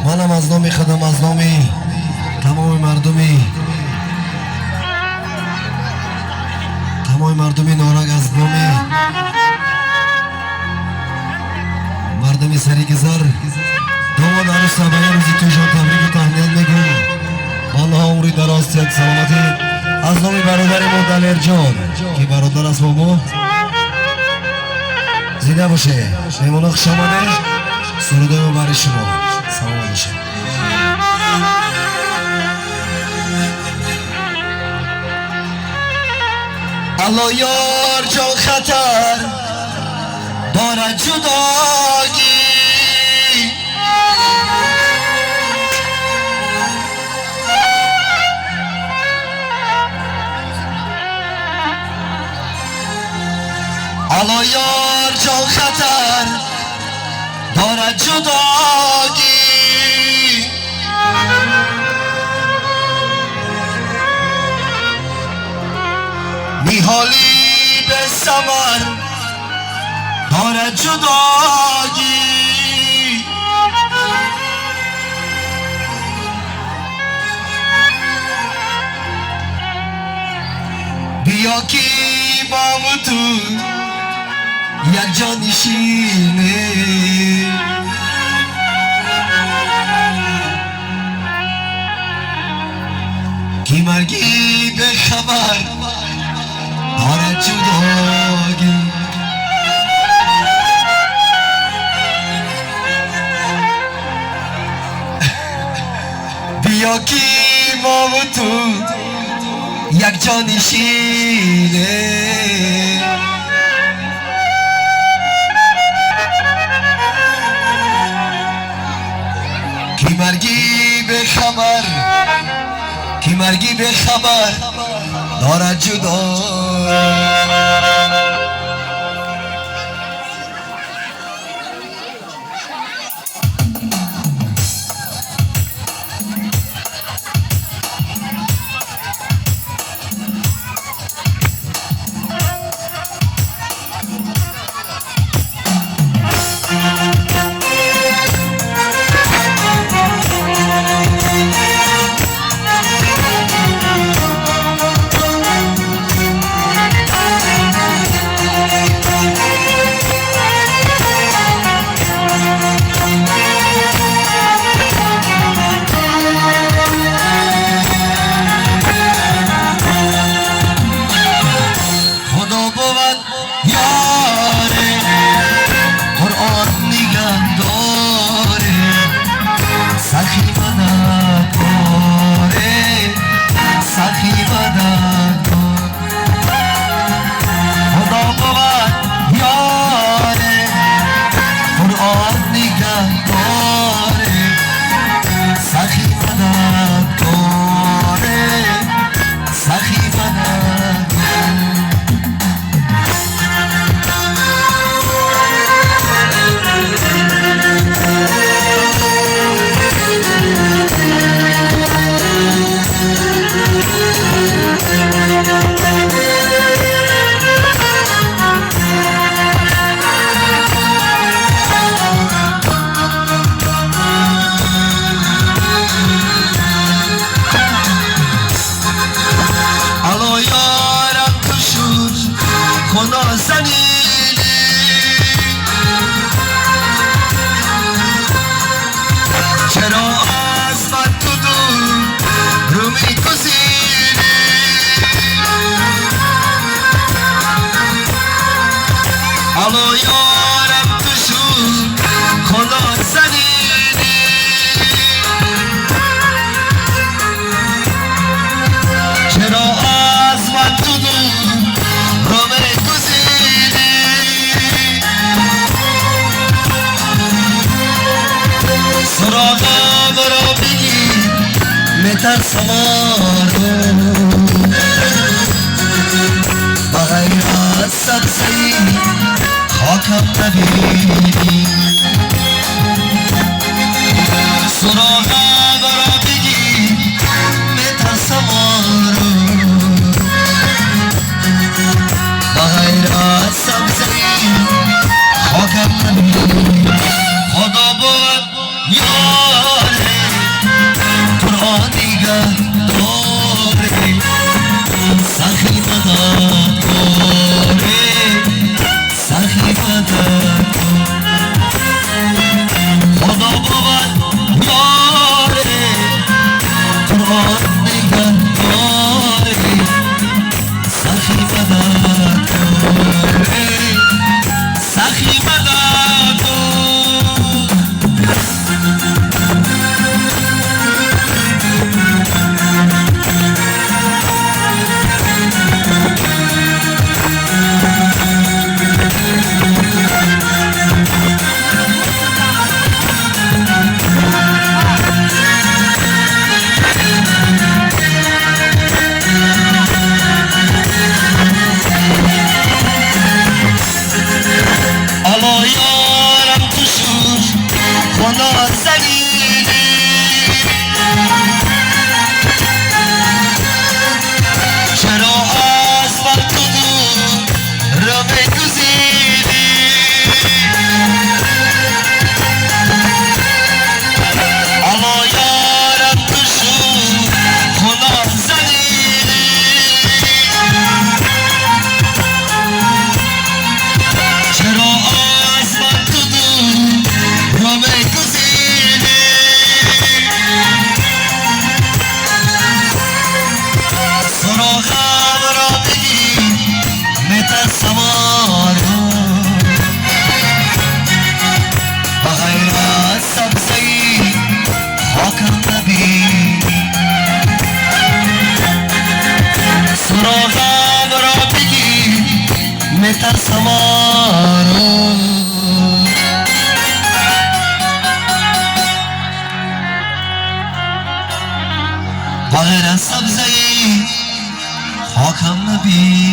Манам аз номи худам, аз номи тамоми мардуми Норак, аз номи мардуми Саригизар домод арӯса ба рӯзи тӯйшон табрику таҳният мегӯм. Ба онҳо умри дароз, сиҳат, саломатӣ. Аз номи бародари мо Далерҷон, ки бародар аст бо мо, зинда боше. Меҳмоно, хуш омадед. Сурудои мо барои шумо. Саломат бошед. Алло ёр ҷон, хатар дорад ҷудогӣ, алло ёр ҷон, хатар дорад ҷудогӣ, ниҳоли به ثمر دارد جدایی، بیا که با تو یک جا نشینه، کی مرگی به خبر دارد جدایی. بیا که ما و تو یک جا نشینه، کی مرگی به خبر، کی مرگی به خبر دارد جدا. چرا از من تو دور رو میگزینی؟ الو یارم تو شور خدا زنینی، چرا از من تو دور رو میگزینی؟ سراغم را بگیر، میترسم آروم، بغیر از سبزی خاکم نبینی. سراغم را بگیر، میترسم آروم، بغیر از سبزی خاکم نبینی. خدا بود یاره نازنینی. چرا از من تو دور می‌گزینی؟ الا یارم تو شوخ و نازنینی. چرا از من تو دور می‌گزینی؟ سراغم را بگیر میترسم آرام، بغیر از سبزه‌ای خاکم نبینی. سراغم را بگیر میترسم آرام، بغیر از سبزه‌ای خاکم نبینی.